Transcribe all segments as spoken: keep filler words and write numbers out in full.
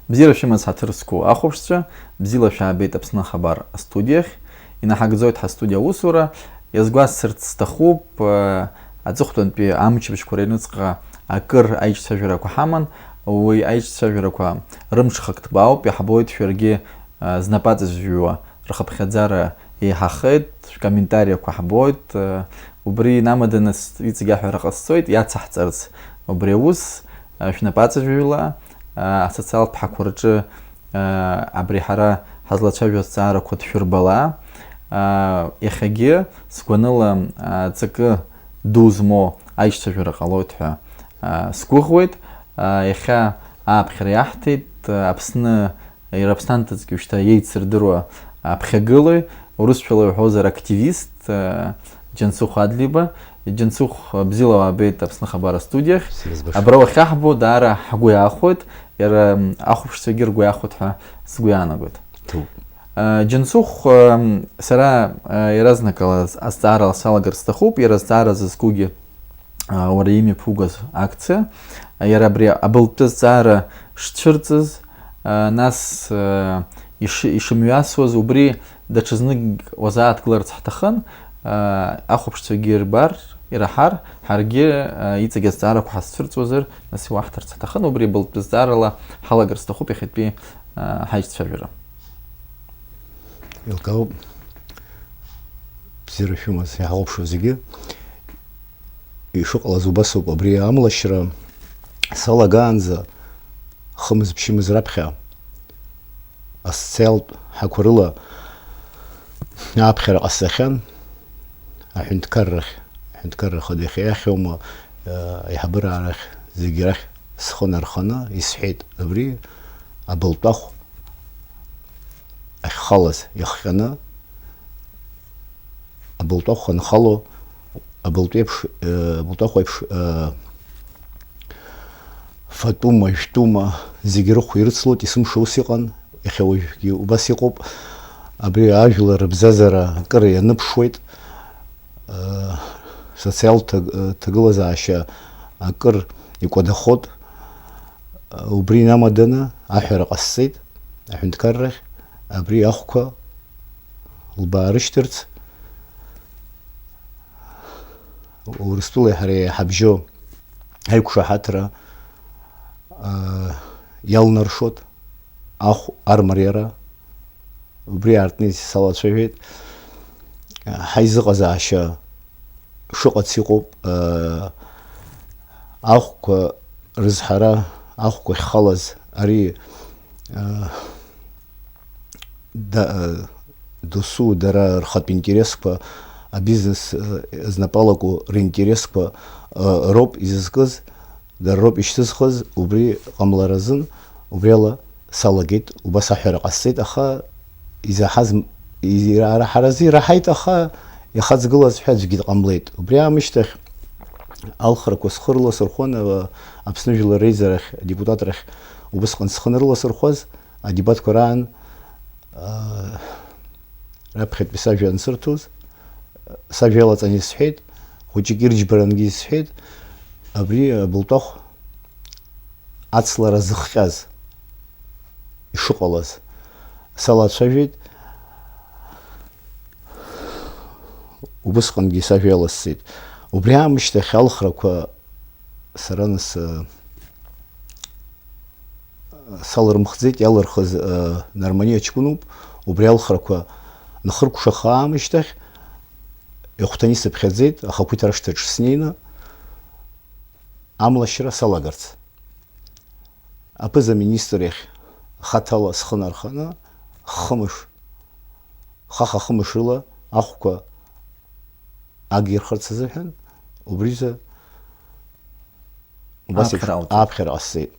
Бзиара шәымаз, ҳаҭыр зқәу ахәаԥшцәа, бзиала шәаабеит Аԥсны ахабар астудиахь. Инаҳагӡоит ҳастудиа аусура. Иазгәасҭарц сҭахуп, э, аҵыхәтәантәи амчыбжьқәа рыҩныҵҟа акыр аиҿцәажәарақәа ҳаман. Уи аиҿцәажәарақәа рымҽхак ҭбаауп, иаҳбоит шәаргьы, э, знапаҵаҵәҩуа рхыԥхьаӡара еиҳахеит, шәкомментариақәа ҳбоит, э, убри инамаданы с-, иҵегь аҳәара ҟасҵоит, иацаҳҵарц убри аус, э, шәнапаҵаҵәҩла, э, асоциалтә ԥҳақәа рҿы, э, абри ҳара ҳазлацәажәо азҵаарақәа дшәырбала. Э, иахьагьы сгәаныла, э, ҵакы ду змоу аиҿцәажәара ҟалоит ҳәа, э, сгәыӷуеит. Э, иахьа ааԥхьара иаҳҭеит, э, Аԥсны Иара Аԥсны аамҭазгьы уажәшьҭа иеицырдыруа аԥхьагылаҩ, урысшәала иуҳәозар активист, э, Џьансыхә Адлиба. Џьансыхә, бзиала уаабеит Аԥсны ахабар астудиахь. Срызбашоит. Абра уахьаҳбо даара ҳгәы иаахәоит, иара, м, ахәаԥшцәагьы ргәы иаахәоит ҳәа сгәы иаанагоит. Ҭоуп. Э, Џьансыхә, э, сара, э, иаразнакала аз-, азҵаарала салагар сҭахуп, иара азҵаара зызкугьы а, уара имҩаԥугаз акциа, иара абри абылтәы зҵаара шцәырҵыз, а, нас, а, иши-, ишымҩасуаз, убри даҽазнык уазааҭгыларц ҳҭахын, а, ахәаԥшцәагьы ирбар, ираҳар, ҳаргьы, а, иҵегь азҵаарақәа ҳазцәырҵуазар, нас иуаҳҭарц ҳҭахын, убри абылтәы зҵаарала ҳалагар сҭахуп иахьатәи, а, ҳаиҿцәажәара. Еилкаауп. Бзиара шәымаз, иаҳхәаԥшуа зегьы. Ишыҟалаз убасоуп, абри амлашьра салагаанӡа хымз-ԥшьымз раԥхьа асоциалтә ҳақәа рыла аԥхьара ҟасҵахьан аҳәынҭқаррахь, аҳәынҭқарра ахада иахьа иахьоума, э, аиҳабыра арахь, зегьы рахь схы нарханы исҳәеит, абри абылтәахә ахьхалаз иахҟьаны, абылтәахә анхало, абылтә еиԥш, э, абылтәахә еиԥш, э, фатәума, жәтәума, зегьы рыхә ирыцлоит, есымша ус иҟан, иахьа уажәгьы убас иҟоуп. Абри ажәлар рыбзазара акыр ианыԥшуеит, э, социалтә ҭаг-, э, ҭагылазаашьа акыр икәадахоит. Убри инамаданы аҳәара ҟасҵеит аҳәынҭқаррахь, абри ахәқәа лбаарышьҭырц, Урыстәылеи ҳареи ҳабжьоу аиқәшаҳаҭра, а, иалнаршоит ахә армариара. Убри аартны салацәажәеит. Ҳаизыҟазаашьа шыҟац иҟоуп. Ахәқәа рызҳара, ахәқәа ахьхалаз ари, да-, досу дара рхатә интересқәа, абизнес знапы алаку ринтересқәа роуп изызкыз. Дара роуп ишьҭызхыз, убри ҟамларазын, убриала салагеит, убас аҳәара ҟасҵеит, аха изаҳаз, ира-, ҳаразы ираҳаит, аха ихаҵгылаз ҳәа аӡәгьы дҟамлеит. Убри аамышьҭахь алхрақәа схы рыласырхәын, а, Аԥсны Жәлар Реизарахь, адепутатрахь убысҟан схы анрыласырхәаз, адебатқәа раан, а, раԥхьатәи сажәа ансырҭоз, сажәа иалаҵаны исҳәеит, хәыҷык ирџьбарангьы исҳәеит, абри абылтәахә ацлара зыхҟьаз ишыҟалаз салацәажәеит, убысҟангьы сажәа иаласҵеит. Убри аамышьҭахь алхрақәа сара нас, а, салырмхӡеит, иалырхыз, э, Нармани аҷкәыноуп, убри алхрақәа нхыркәшаха аамышьҭахь, ихәҭаны исыԥхьаӡеит, ахақәиҭра ашҭаҿы снеины, амлашьра салагарц. Аԥыза-министр иахь хаҭала схы нарханы, хымш, хаха-хымш рыла ахәқәа агирхарц азыҳәан, убризы Убас еиԥш Аԥхьара алҵит. Аԥхьара ҟасҵеит.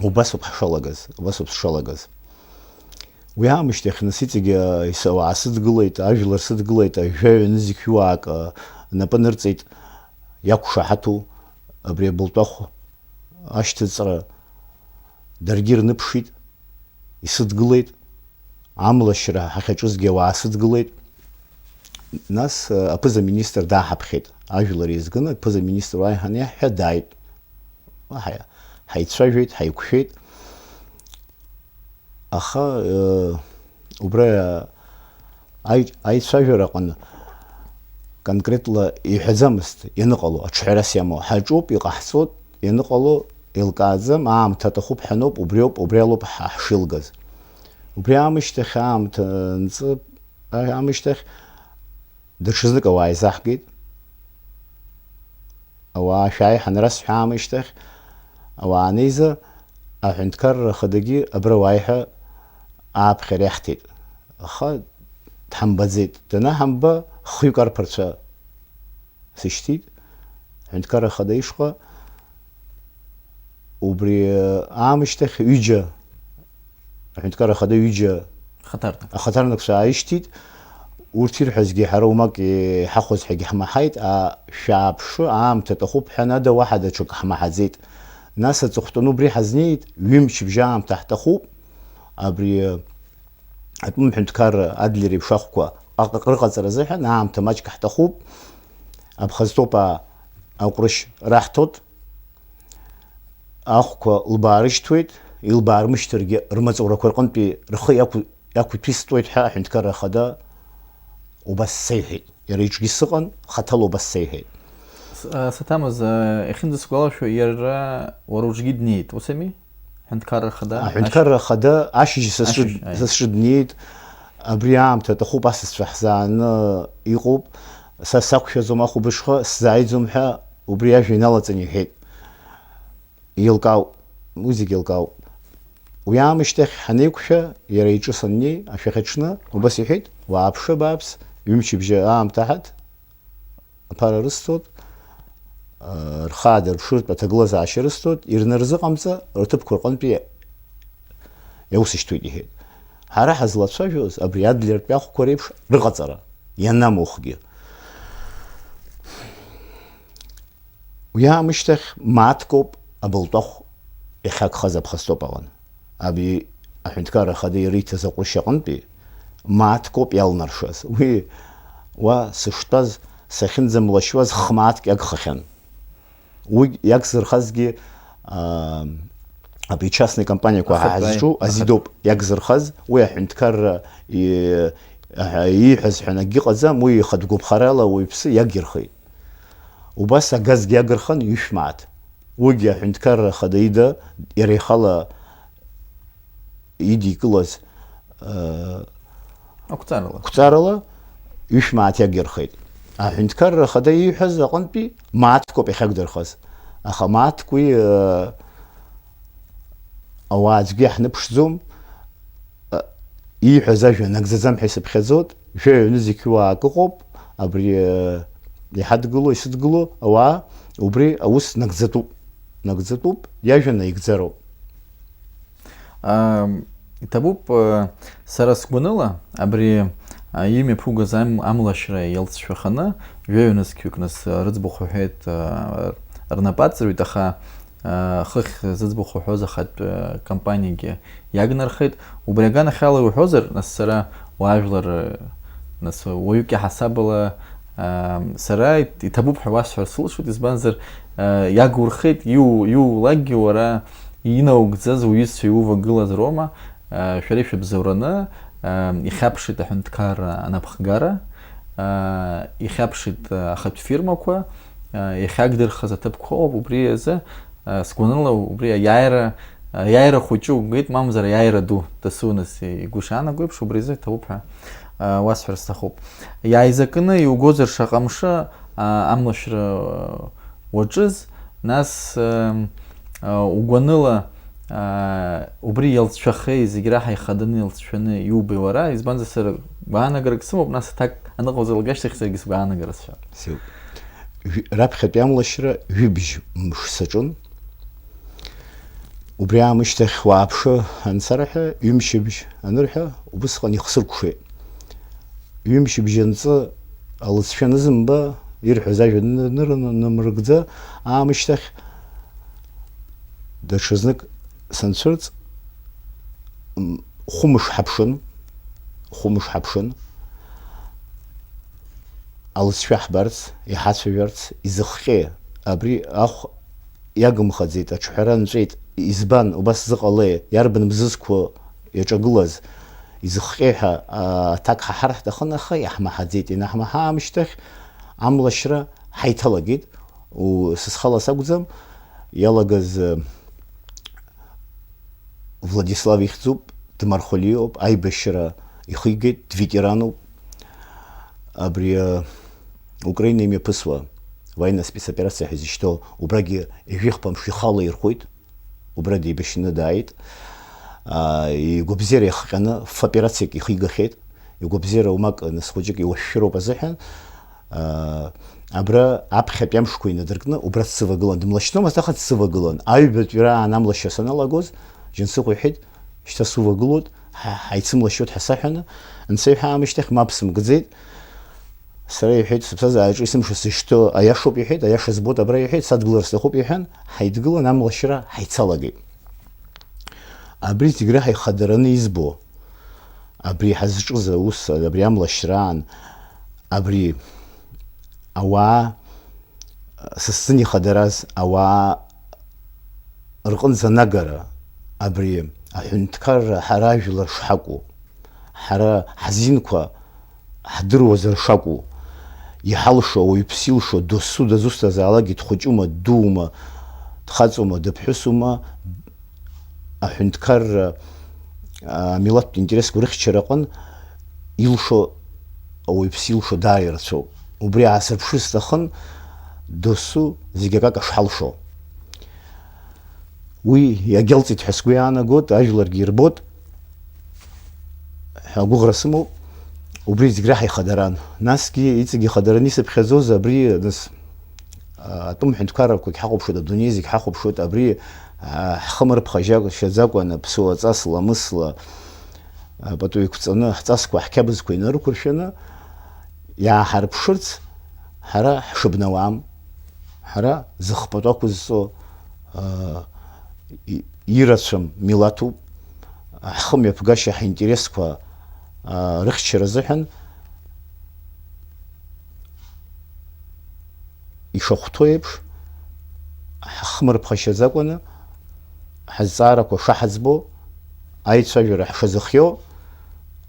Убасоуп ҳшалагаз, убасоуп сшалагаз. Уи аамышьҭахь нас иҵегьы, а, ис-, ауаа сыдгылеит, ажәлар сыдгылеит, ажәаҩа нызқьҩуаак, а, напы нырҵеит, иақәшаҳаҭу абри абылтәахә ашьҭыҵра даргьы рныԥшит, исыдгылеит. Амлашьра ҳахьаҿызгьы ауаа сыдгылеит. Нас, э, аԥыза-министр дааҳаԥхьеит. Ажәлар еизганы аԥыза-министр уааи ҳаниаҳҳәа, дааит. Ҳаи-, ҳаицәажәеит, ҳаиқәшәеит. Аха, э, убра аи-, аицәажәара аҟны конкретла иҳәаӡамызт ианыҟало, аҿҳәарас иамоу. Ҳаҿуп, иҟаҳҵоит, ианыҟало еилкааӡам, аамҭа аҭахуп ҳәа ноуп, убриоуп, убри алоуп ҳа ҳшилгаз. Убри аамышьҭахь, аамҭа анҵы-, аамышьҭахь даҽазнык ауаа еизаҳгеит. Ауаа шәааи ҳанрасҳәа аамышьҭахь, ауаа анеиза, аҳәынҭқарра ахадагьы абра уааи ҳәа ааԥхьара иаҳҭеит. Аха дҳамбаӡеит. Данаҳамба, хҩык арԥарцәа сышьҭит, аҳәынҭқарра ахада ишҟа. Убри аамышьҭахь ҩыџьа, аҳәынҭқарра ахада ҩыџьа Хаҭарнак. Ахаҭарнакцәа ааишьҭит. Урҭ ирҳәазгьы ҳара уамак иҳахәоз ҳәагьы ҳмаҳаит, а, шәааԥшы, аамҭа аҭахуп ҳәа ада уаҳа даҽак ҳмаҳаӡеит. Нас аҵыхәтәаны убри ҳазнеит, ҩымчыбжьа аамҭа ҳҭахуп. Абри, атәым ҳәынҭқарра Адлер еиԥш ахәқәа аҟ-, рыҟаҵара азыҳәан аамҭа маҷк ҳҭахуп. Аԥхазтәоуп, а, аҟәрышь раҳҭоит. Ахәқәа лбаарышьҭуеит, илбаармышьҭыргьы рмаҵурақәа рҟынтәи рхы иақәу-, иақәиҭәыстәуеит ҳәа аҳәынҭқарра ахада убас сеиҳәеит. Иара иҿгьы сыҟан, хаҭала убас сеиҳәеит. С-, а, саҭамыз, а, иахьынӡасгәалашәо, иара уара уҿгьы днеит, ус ами? Аҳәынҭқарра ахада, Аҳәынҭқарра ахада ашьыжь са сҿы, ашьыжь, аи. Са сҿы днеит, абри аамҭа аҭахуп, асасцәа ҳзааны иҟоуп, са сақәшәаӡом ахәылбыҽха, сзааиӡом ҳәа убри ажәа иналаҵаны иҳәеит. Еилкаауп, уи зегь еилкаауп. Уи аамышьҭахь ҳанеиқәшәа, иара иҿы саннеи, ашәахьаҽны, убас иҳәеит, уааԥшы абааԥс, ҩымчыбжьа аамҭа ҳаҭ, аԥара рысҭоит, рхы аадырԥшыртә аҭагылазаашьа рысҭоит, ирнарзыҟамҵа, рҭыԥқәа рҟынтәи иаусышьҭуеит, иҳәеит. Ҳара ҳазлацәажәоз абри адлертәи ахәқәа реиԥш рыҟаҵара, ианамухгьы. Уи аамышьҭахь мааҭкоуп абылтәахә иахьагхаз аԥхастопалан. Абри аҳәынҭқарра ахада ириҭаз аҟәрышь аҟынтәи мааҭкоуп иалнаршаз. Уи уа сыштәаз, сахьынӡамлашьуаз хмааҭк иагхахьан. Уи иагзырхазгьы, аа, абри частный компаниақәа Ахатә, ҳазҿу аи, азидоуп иагзырхаз, уи аҳәынҭқарра и-, аҳ-, ииҳәаз ҳәа акгьы ыҟаӡам, уи ихатә гәаԥхарала уаҩԥсы иагирхеит. Убас агазгьы иагырхын ҩышә мааҭ. Уигьы аҳәынҭқарра ахада ида, иара ихала идикылаз, э, Ақәҵарала. Ақәҵарала ҩышә мааҭ иагирхеит. Аҳәынҭқарра ахада ииҳәаз аҟынтәи мааҭкоуп иахьагдырхаз. Аха мааҭк уи, э, ауаа аӡәгьы иаҳныԥшӡом, э, ииҳәаз ажәа нагӡаӡам ҳәа исыԥхьаӡоит, жәаҩа ҩнызқьуа акы ыҟоуп, абри, э, иҳадгыло, исыдгыло ауаа, убри аус нагӡатәуп, нагӡатәуп, иажәа наигӡароуп. Ам, иҭабуп, э, сара сгәаныла, абри, а, имҩаԥугаз ам-, амлашьра иалҵшәаханы, жәаҩа нызқьҩык нас, э, рыӡбахә уҳәеит, э, рнапы аҵаҩит, аха, э, хыхь зыӡбахә уҳәоз ахатә, э, компаниагьы иагнархеит. Убри аганахьала иуҳәозар, нас сара уаажәлар, э, нас уаҩык иаҳасабала, ам, сара ит-, иҭабуп ҳәа уасҳәар сылшоит, избанзар, э, иагурхеит, иу-, иуулакгьы уара инаугӡаз уҩызцәа иувагылаз роума, э, шәара ишәыбзоураны, э, ихьаԥшит аҳәынҭқарра анапхгара, э, ихьаԥшит, э, ахатә фирмақәа, э, иахьагдырхаз аҭыԥқәа ыҟоуп, убри азы, э, сгәаныла убри аиааира, аиааира хәыҷы угеит, мамзар аиааира ду дасу нас игәы шаанаго еиԥш, убри азы иҭабуп ҳәа, э, уасҳәар сҭахуп. Иааизакны иугозар шаҟа мшы, а, амлашәра уаҿыз, нас, ам, а, угәаныла, а, убри иалҵшәахеи, зегь раҳа ихаданы иалҵшәаны иубеи уара, избанзар сара гәаанагарак сымоуп, нас аҭак аныҟауҵалак ашьҭахь саргьы сгәаанагара сҳәап. Сиуп. Жәи-, раԥхьатәи амлашьра жәибжь мш саҿын. Убри аамышьҭахь уааԥшы анцара ҳәа, ҩымшьыбжь анырҳәа, убысҟан ихсыркәшеит. Ҩымшьыбжь анҵы, алыҵшәа анызымба, ирҳәаз ажәа нырны-, нырны-, нымрыгӡа, аамышьҭахь даҽазнык санцәырҵ, м, хәымш ҳаԥшын, хәымш ҳаԥшын, алыҵшәа ҳбарц, иҳацәажәарц, изыхҟьеи? Абри ахә иагымхаӡеит, аҿҳәара нҵәеит. Избан, убас зыҟалеи? Иарбан бзызқәоу иаҿагылаз изыхҟьеи ҳәа, а, аҭак ҳаҳар ҳҭахын, аха иаҳмаҳаӡеит. Ианаҳмаҳа аамышьҭахь амлашьра ҳаиҭалагеит. У, са схала сакәӡам, иалагаз, э, Владислав ихьӡуп, дмархолиоуп, аибашьра ихигеит, дветерануп. Абри, э, Украина имҩаԥысуа военная спецоперация ҳәа изышьҭоу, убрагьы ҩажәихԥа мшы ихала ирхәит. Убра деибашьны дааит. Аа, игәабзиара иахҟьаны фоперациак ихигахьеит. Игәабзиара умак, нас, хәыҷык иуашәшәыроуп азыҳәан. Аа, абра аԥхьатәи амшқәа инадыркны, убра дсывагылан. Дымлашьцомызт, аха дсывагылан. Аҩбатәи раан амлашьра саналагоз, Џьансыхә иҳәеит, шьҭа сувагылоит, ҳа-, ҳаицымлашьуеит ҳәа саҳәаны, анцәа иҳәа аамышьҭахь мап сымкӡеит. Сара, иҳәеит, сыԥсҭазаараҿы есымша сышьҭоу аиашоуп, иҳәеит, аиаша збоит абра, иҳәеит, садгылар сҭахуп, иҳәан, ҳаидгылан, амлашьра ҳаицалагеит. Абри зегь реиҳа ихадараны избо, абри ҳазҿыз аус, абри амлашьраан, абри ауаа, са сзын ихадараз ауаа рҟынӡа анагара, абри аҳәынҭқарра ҳара ажәлар шҳакәу, ҳара ҳазинқәа ҳдыруазар шакәу, иҳалшо, ауаҩԥс илшо, досу дызусҭазаалакгьы, дхәыҷума, ддуума, дхаҵоума, дыԥҳәысума, аҳәынҭқарра, амилаҭтә интересқәа рыхьчараҟын илшо, ауаҩԥс илшо даара ирацәоуп. Убри аасырԥшыр сҭахын, досу зегь акака шҳалшо. Уи иагьалҵит ҳәа сгәы иаанагоит, ажәларгьы ирбоит ҳәа агәыӷра сымоуп, убри зегь реиҳа ихадаран. Насгьы иҵегь ихадараны исыԥхьаӡоз абри, нас, а, атәым ҳәынҭқаррақәагь ҳахәаԥшуеит, адунеи зегь ҳахәаԥшуеит, абри, а, ҳхы мырԥхашьаӡакәа, аԥсуаҵас, ламысла, а, пату еиқәҵаны, ҳҵасқәа, ҳқьабзқәа инарықәыршәаны, иааҳарԥшырц ҳара ҳшыбнауам. Ҳара зыхпату ақәызҵо, аа, и-, ирацәам милаҭуп, ҳхымҩаԥгашьа, ҳинтересқәа, аа, рыхьчара азыҳәан ишахәҭоу еиԥш, ҳхымырԥхашьаӡакәаны, ҳазҵаарақәа шаҳаӡбо, аицәажәара ҳшазыхиоу,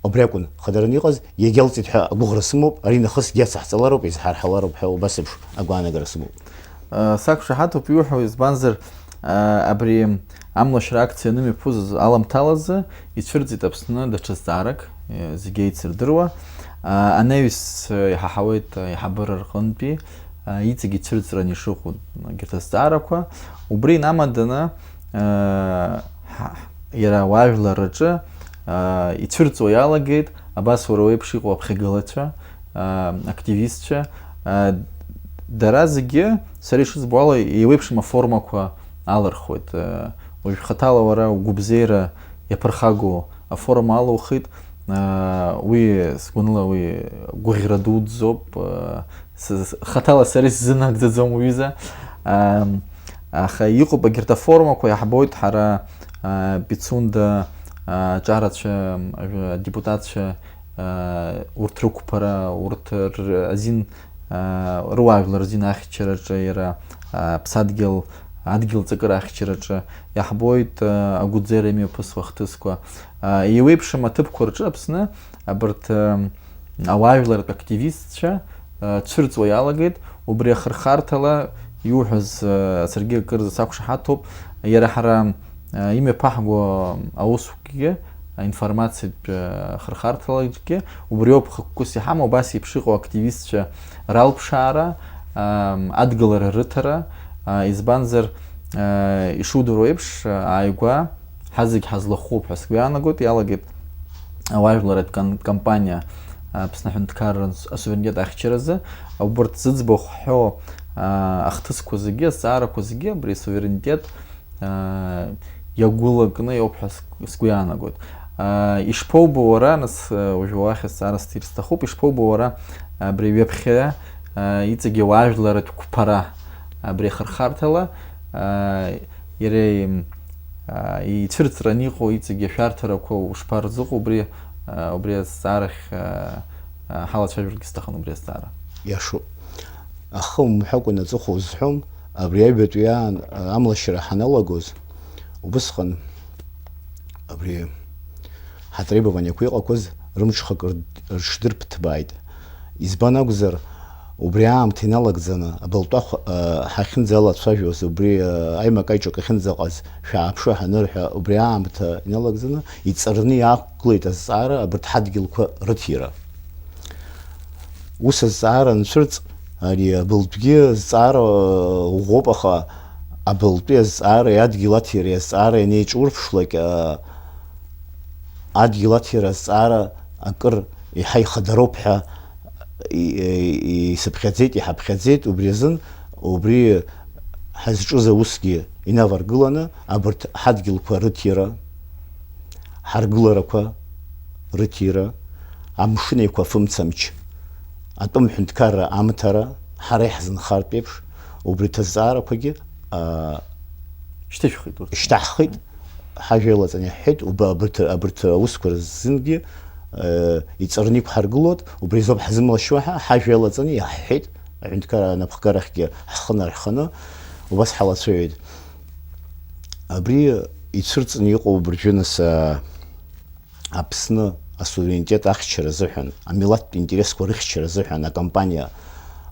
убри акәын хадараны иҟаз, иагьалҵит ҳәа агәыӷра сымоуп, ари нахысгьы иацаҳҵалароуп, изҳарҳалароуп ҳәа убас еиԥш агәаанагара сымоуп. Э, сақәшаҳаҭуп иуҳәо, избанзар, э, абри амлашьра акциа анымҩаԥыз аламҭалазы ицәырҵит Аԥсны даҽа зҵаарак, э, зегьы еицырдыруа. Э, анаҩс, э, иҳаҳауеит, э, аиҳабыра рҟынтәи, э, иҵегь ицәырҵран ишыҟоу егьырҭ азҵаарақәа. Убри инамаданы, э, ҳа-, иара ауаажәлар рҿы, аа, ицәырҵуа иалагеит, абас уара уеиԥш иҟоу аԥхьагылацәа, аа, активистцәа, аа, дара зегьы, сара ишызбо ала, еиуеиԥшым аформақәа алырхуеит. Уажә хаҭала уара угәыбзиара иаԥырхагоу аформа алухит, аа, уи сгәаныла уи гәыӷьра дуӡӡоуп, аа, С-, с-, хаҭала сара исзынагӡаӡом уҩыза. Ам, аха иҟоуп егьырҭ аформақәа, иаҳбоит ҳара, а, Пицунда, а, аҿарацәа, м, ажәа-, адепутатцәа, а, урҭ рықәԥара, урҭ р-, азин, а, руаажәлар рзин ахьчараҿы иара, а, ԥсадгьыл, адгьыл ҵакыра ахьчараҿы, иаҳбоит, а, агәыӡера имҩаԥысуа ахҭысқәа. А, еиуеиԥшым аҭыԥқәа рҿы Аԥсны абарҭ, ам, ауаажәлартә активистцәа, э, цәырҵуа иалагеит, убри ахырхарҭала иуҳәаз, э, саргьы акырӡа сақәшаҳаҭуп, иара ҳара, э, имҩаԥаҳго аусқәагьы, аинформациатә, э, хырхарҭалагьы, убриоуп хықәкыс иҳамоу, абас еиԥш иҟоу активистцәа ралԥшаара, э, адгылара рыҭара, э, избанзар, э, ишудыруа еиԥш, э, ааигәа ҳазегь ҳазлахәуп ҳәа сгәы иаанагоит, иалагеит ауаажәларратә кан-, кампаниа, а, Аԥсны аҳәынҭқарра асуверенитет ахьчаразы, убарҭ зыӡбахә ҳҳәо, а, ахҭысқәа зегьы, азҵаарақәа зегьы абри асуверенитет, а, иагәылакны иоуп ҳәа сгәы, сгәы иаанагоит. А, ишԥоубо уара, нас, а, уажә уахь азҵаара сҭир сҭахуп, ишԥоубо уара абри ҩаԥхьа, а, иҵегьы ауаажәларратә қәԥара абри ахырхарҭала, а, иара, а, ицәырҵран иҟоу иҵегьы ашәарҭарақәа ушԥарзыҟоу, убри, а, убри азҵаарахь, а, а, ҳалацәажәаргьы сҭахын убри азҵаара. Иашоуп. Ахы умҳәакәан аҵыхәа узҳәом, абри аҩбатәи аан, а, амлашьра ҳаналагоз, убысҟан абри Ҳатребованиақәа иҟақәаз рымҽхак рд-, рыҽдырҭбааит. Избан акәзар, убри аамҭа иналагӡаны, абылтәахә, э, ҳахьынӡалацәажәоз, убри, э, аимак-аиҿак ахьынӡаҟаз шәааԥшы ҳанырҳәа, убри аамҭа иналагӡаны иҵарны иаақәгылеит азҵаара абарҭ ҳадгьылқәа рыҭира. Ус азҵаара анцәырҵ, ари абылтәгьы азҵаара, э, ӷәӷәоуп, аха абылтәи азҵаареи адгьыл аҭиреи азҵаара ианеиҿурԥшлак, э, адгьыл аҭира азҵаара акыр еиҳа ихадароуп ҳәа и-, и-, исыԥхьаӡеит, иҳаԥхьаӡеит, убри азын, убри ҳазҿыз аусгьы инаваргыланы, абарҭ ҳадгьылқәа рыҭира, ҳаргыларақәа рыҭира, амшын еиқәа фымцамч, атәым ҳәынҭқарра амҭара, ҳара иаҳзынхартә еиԥш, убри ҭазҵаарақәагьы, аа, Шьҭышәхит урҭ. Ишьҭаҳхит, ҳажәа иалаҵаны иаҳҳәеит, уб-, абарҭ, абарҭ аусқәа рзынгьы, э, иҵарны иқәҳаргылоит, убри азоуп ҳзымлашьуа ҳәа, ҳажәа иалаҵаны иаҳҳәеит, аҳәынҭқарра анапхгарахьгьы ҳхы нарханы, убас ҳалацәажәеит. Абри ицәырҵны иҟоу абыржәы нас, а, Аԥсны асуверенитет ахьчара азыҳәан, амилаҭтә интересқәа рыхьчара азыҳәан акампаниа,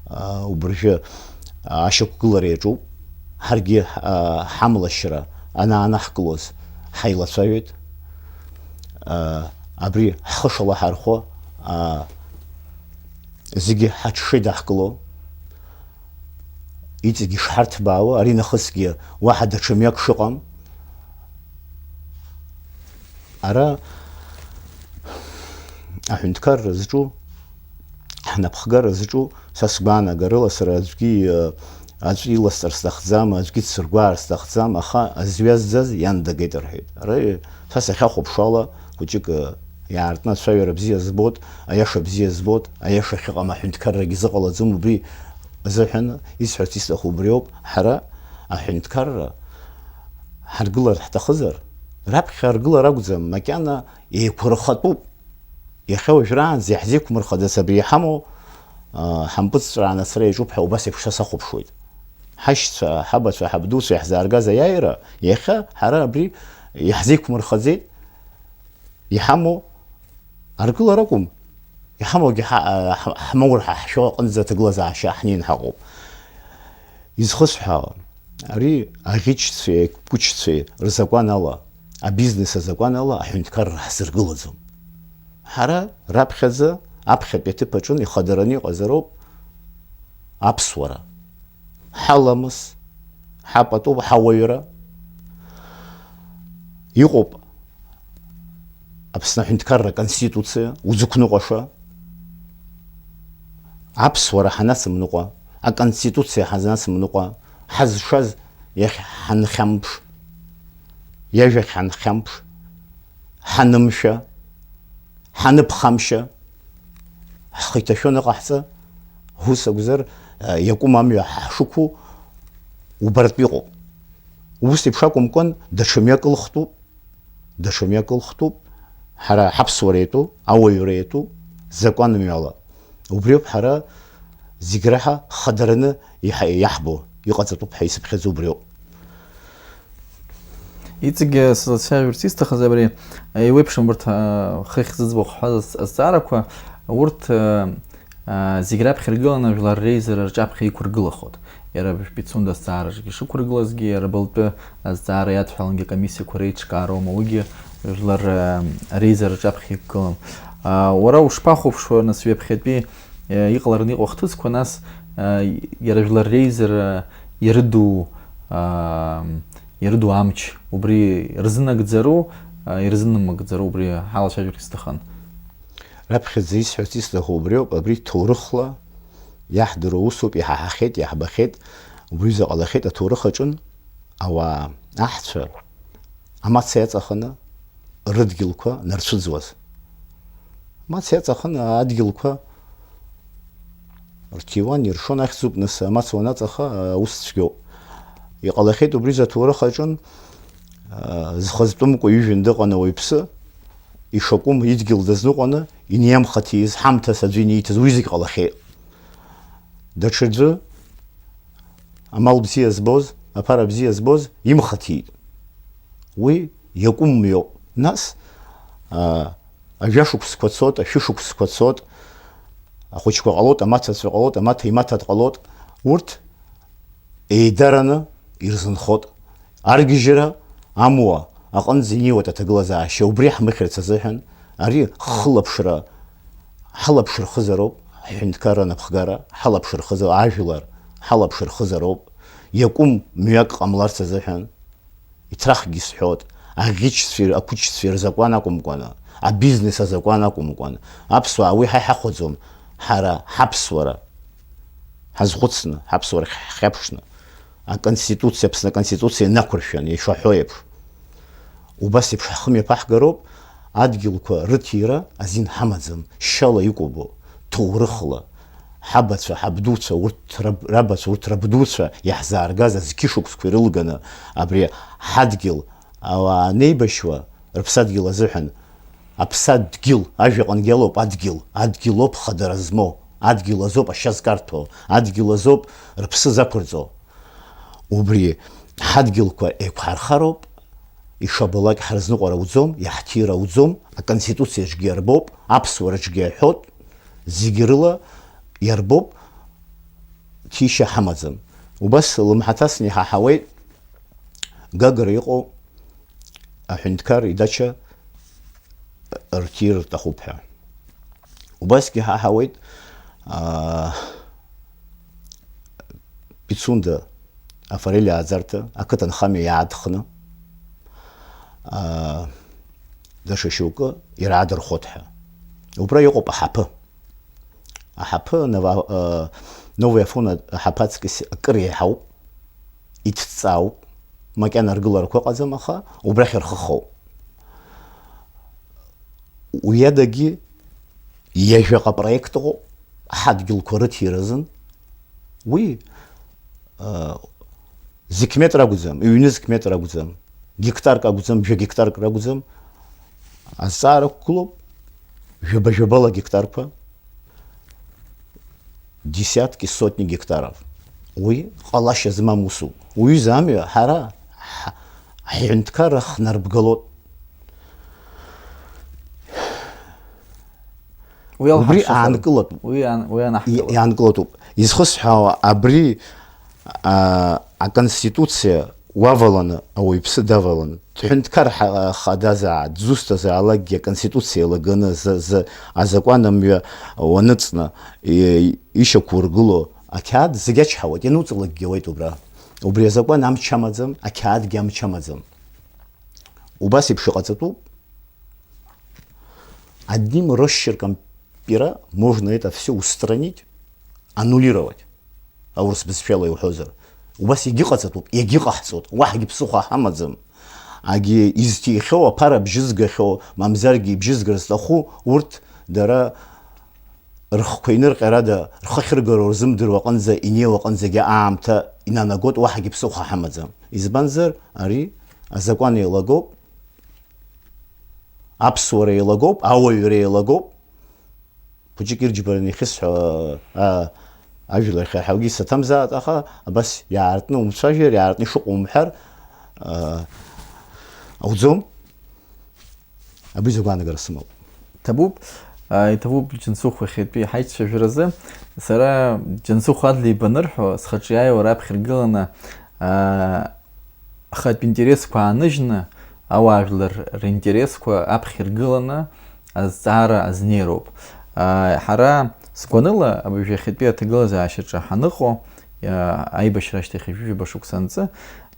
а, убыржәы, а, ашьақәгылара иаҿуп. Ҳаргьы, а, ҳамлашьра анаанаҳкылоз ҳаилацәажәеит. А, абри ҳхы шалаҳархәо, а, зегьы ҳаҽшеидаҳкыло, иҵегь ишҳарҭбаауа, ари нахысгьы уаҳа даҽа мҩак шыҟам. Ара аҳәынҭқарра зҿу, ҳнапхгара зҿу, са сгәаанагарыла, сара аӡәгьы, э, аӡәы иласҵар сҭахӡам, аӡәгьы дсыргәаар сҭахӡам, аха азҩа зӡаз иан дагеит рҳәеит. Ара, э, са сахьахәаԥшуала, хәыҷык, э, иаартны ацәажәара бзиа збоит, аиаша бзиа збоит, аиаша ахьыҟам аҳәынҭқаррагьы зыҟалаӡом, убри азыҳәан исҳәарц исҭаху убриоуп, ҳара аҳәынҭқарра ҳаргылар ҳҭахызар, раԥхьа аргылар акәӡам, макьана еиқәырхатәуп. Иахьа уажәраанӡа иаҳзеиқәмырхаӡац абри иҳамоу, а, ҳампыҵҵәрааны ацара иаҿуп ҳәа убас еиԥш са сахәаԥшуеит. Ҳашьцәа, ҳабацәа, ҳабдуцәа иаҳзааргаз аиааира, иахьа ҳара абри иаҳзеиқәмырхаӡеит, иҳамоу аргылара акәым, иҳамоугьы ҳа-, ҳа-, ҳмаур ҳа ҳшәо аҟынӡа аҭагылазаашьа ҳнеин ҳаҟоуп. Изхысҳәаауа, ари аӷьычцәеи ақәычцәеи рзакәан ала, абизнес азакәан ала аҳәынҭқарра ҳзыргылаӡом. Ҳара раԥхьаӡа аԥхьатәи аҭыԥ аҿын ихадараны иҟазароуп аԥсуара. Ҳаламыс, ҳапату, ҳауаҩра. Иҟоуп Аԥсны аҳәынҭқарра аконституциа узықәныҟәаша. Аԥсуара ҳанацымныҟәа, аконституциа ҳанацымныҟәа, ҳазшаз иахь ҳанхьамԥш, иажәахь ҳанхьамԥш, ҳанымшәа, ҳаныԥхамшьа, ҳхы иҭашәо аныҟаҳҵа, ус акәзар, иакәым амҩа ҳшықәу убартә иҟоуп. Ус еиԥш акәымкәан, даҽа мҩак ылхтәуп, даҽа мҩак ылхтәуп, ҳара ҳаԥсуара иатәу, ауаҩра иатәу, закәанмҩала. Убриоуп ҳара зегь раҳа хадараны иҳа-, иаҳбо, иҟаҵатәуп ҳәа исыԥхьаӡо убриоуп. Иҵегьы сзацәажәарц исҭахыз абри, еиуеиԥшым урҭ, а, хыхь зыӡбахә ҳҳәаз аз-, азҵаарақәа, урҭ, а, а, зегь раԥхьа иргыланы жәлар реизара рҿаԥхьа иқәыргылахоит. Иара Пицунда азҵаараҿгьы ишықәыргылазгьы, иара абылтәы азҵаара иадҳәалангьы акомиссиақәа реиҿкаароума, уигьы жәлар, а, реизара рҿаԥхьа иқәгылам. А, уара ушԥахәаԥшуа, нас, ҩаԥхьатәи, а, иҟалараны иҟоу ахҭысқәа, нас, а, иара жәлар реизара ирыду, а, ирыду амч, убри рзынагӡару, а, ирзынамыгӡару, убри ҳалацәажәарц сҭахын. Раԥхьаӡа исҳәарц исҭаху убриоуп, абри ҭоурыхла иаҳдыруа усуп, иҳаҳахьеит, иаҳбахьеит, убри ҩыза ҟалахьеит аҭоурых аҿын, ауаа, аҳцәа амаца иаҵаханы рыдгьылқәа нарцәыӡуаз. Амаца иаҵаханы адгьылқәа рҭиуан, иршон, ахьӡуп, нас, амаца уанаҵаха, аус цәгьоуп. Иҟалахьеит убри заҭоурых аҿын, а, зхы зтәымкәа ҩыжәҩан дыҟан ауаҩԥсы, ишакәым идгьыл дазныҟәаны, иниамхаҭиз, ҳамҭас аӡәы инииҭаз, уи зегь ҟалахьеит. Даҽаӡәы, амал бзиа збоз, аԥара бзиа збоз, имхаҭиит. Уи иакәым мҩоуп. Нас, Ажәашықәсқәа цоит, ашәышықәсқәа цоит, ахәыҷқәа ҟалоит, амаҭацәа ҟалоит, амаҭа имаҭа дҟалоит. Урҭ еидараны ирзынхоит. Аргьежьра амуа аҟынӡа инеиуеит аҭагылазаашьа. Убри ҳмыхьырц азыҳәан ари хылаԥшра ҳалаԥшырхызароуп, ҳҳәынҭқарра анапхгара ҳалаԥшырхызар, ажәлар ҳалаԥшырхызароуп, иакәым мҩак ҟамларц азыҳәан. Иҭрахгьы сҳәоит, аӷьычцәеи ақәычцәеи рзакәан акәымкәаны, абизнес азакәан акәымкәаны, аԥсуаа уи ҳа иҳахәаӡом, ҳара ҳаԥсуара ҳазхәыцны, ҳаԥсуара ҳхьаԥшны, аконституциа, Аԥсны аконституциа инақәыршәаны, ишаҳәо еиԥш. Убас еиԥш ҳхы мҩаԥаҳгароуп, адгьылқәа рыҭира азин ҳамаӡам, шьала икәабо, ҭоурыхла, ҳабацәа, ҳабдуцәа, урҭ раб-, рабацәа, урҭ рабдуцәа иаҳзааргаз азқьышықәсқәа ирылганы абри ҳадгьыл ауаа анеибашьуа, рыԥсадгьыл азыҳәан, аԥсадгьыл, ажәаҟангьы алоуп адгьыл, адгьылоуп хадара змоу, адгьыл азоуп ашьа зкарҭәо, адгьыл азоуп рыԥсы закәырҵо. Убри ҳадгьылқәа еиқәҳархароуп, ишабалак ҳарзныҟәара ауӡом, иаҳҭира ауӡом, аконституциаҿгьы иарбоуп, аԥсуараҿгьы иаҳәоит, зегьы рыла иарбоуп, ҭишьа ҳамаӡам. Убас лымҳаҭасны иҳаҳауеит Гагра иҟоу аҳәынҭқар идача рҭир рҭахуп ҳәа. Убасгьы ҳаҳауеит, аа, Пицунда афорель ааӡарҭа ақыҭанхамҩа иаадхны, аа, даҽа шьоукы ираадырхәот ҳәа. Убра иҟоуп аҳаԥы. Аҳаԥы Нова-, аа, Новый Афон аҳаԥы аҵкыс акыр еиҳауп, иҭҵаауп, макьана аргыларақәа ыҟаӡам, аха убрахь рхы хоуп. Уи адагьы ҩажәаҟа проект ыҟоуп ҳадгьылқәа рыҭира азын. Уи, а, зқь метр акәӡам, ҩнызқь метр акәӡам, гектарк акәӡам, жәа гектарк ракәӡам. Азҵаара ықәгылоуп, жәаба-жәабала гектарқәа, десятки, сотни гектаров. Уи ҟалашьа змам усуп. Уҩыза амҩа ҳара ҳ-, ҳҳәынҭқарра ҳнарбгалоит. Уи Убри алҳаршазароуп. Аанкылатәуп. Уи ан-, уи анаҳкылап. И-, иаанкылатәуп. Изхысҳәаауа абри, а, аконституциа уаваланы, ауаҩԥсы даваланы, дҳәынҭқар ҳа-, хадазааит, дзусҭазаалакгьы аконституциа еилаганы, за-, за-, азакәан амҩа уаныҵны, и-, ишьақәургыло ақьаад зегь ачҳауеит, иануҵалакгьы ауеит убра. Убри азакәан амч амаӡам, ақьаадгьы амч амаӡам. Убас еиԥш иҟаҵатәуп. Одним росчерком пера можно это всё устранить, аннулировать, аурыс бызшәала иуҳәозар. Убас егьыҟаҵатәуп, егьыҟаҳҵоит, уаҳагьы ԥсыхәа ҳамаӡам. Агьи изҭихьоу, аԥара бжьызгахьоу, мамзаргьы ибжьызгар зҭаху, урҭ дара рхқәа инырҟьарада, рхы ахьыргароу рзымдыруа аҟынӡа, инеиуа аҟынӡагьы аамҭа инанагоит, уаҳагьы ԥсыхәа ҳамаӡам. Избанзар, ари азакәан еилагоуп, аԥсуара еилагоуп, ауаҩра еилагоуп. Хәыҷык ирџьбараны ихьысҳәо, а, ажәлар хьаҳәагьы саҭамзааит, аха абас иаартны умцәажәар, иаартны ишыҟоу умҳәар, а, ауӡом. Абри изы агәаанагара сымоуп. Ҭабуп, а, иҭабуп, Џьансыхә, иахьатәи ҳаицәажәаразы. Сара Џьансыхә Адлеиба анырҳәо, схаҿы иааиуа раԥхьа иргыланы, а, ахатә интересқәа ааныжьны, ауаажәлар ринтересқәа аԥхьа иргыланы азҵаара азнеироуп. А, ҳара, сгәаныла, абыржәы иахьатәи аҭагылазаашьаҿы ҳаныҟоу, а, аибашьра ашьҭахь ҩажәижәаба шықәса анҵы,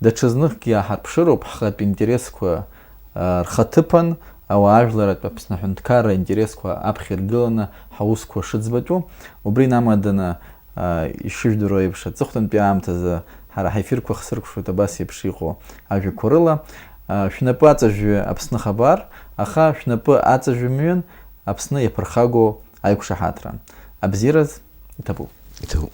даҽазныкгьы иааҳарԥшыроуп ҳхатә интересқәа, а, рхаҭыԥан, ауаажәларратә Аԥсны аҳәынҭқарра аинтересқәа аԥхьа иргыланы ҳаусқәа шыӡбатәу. Убри инамаданы, а, ишыжәдыруа еиԥш, аҵыхәтәантәи аамҭазы ҳара ҳефирқәа хсыркәшоит абас еиԥш иҟоу ажәақәа рыла. А, шәнапы аҵажәҩы Аԥсны хабар, аха шәнапы аҵажәымҩан Аԥсны иаԥырхагоу аиқәшаҳаҭра. Абзиараз иҭабуп. Иҭабуп.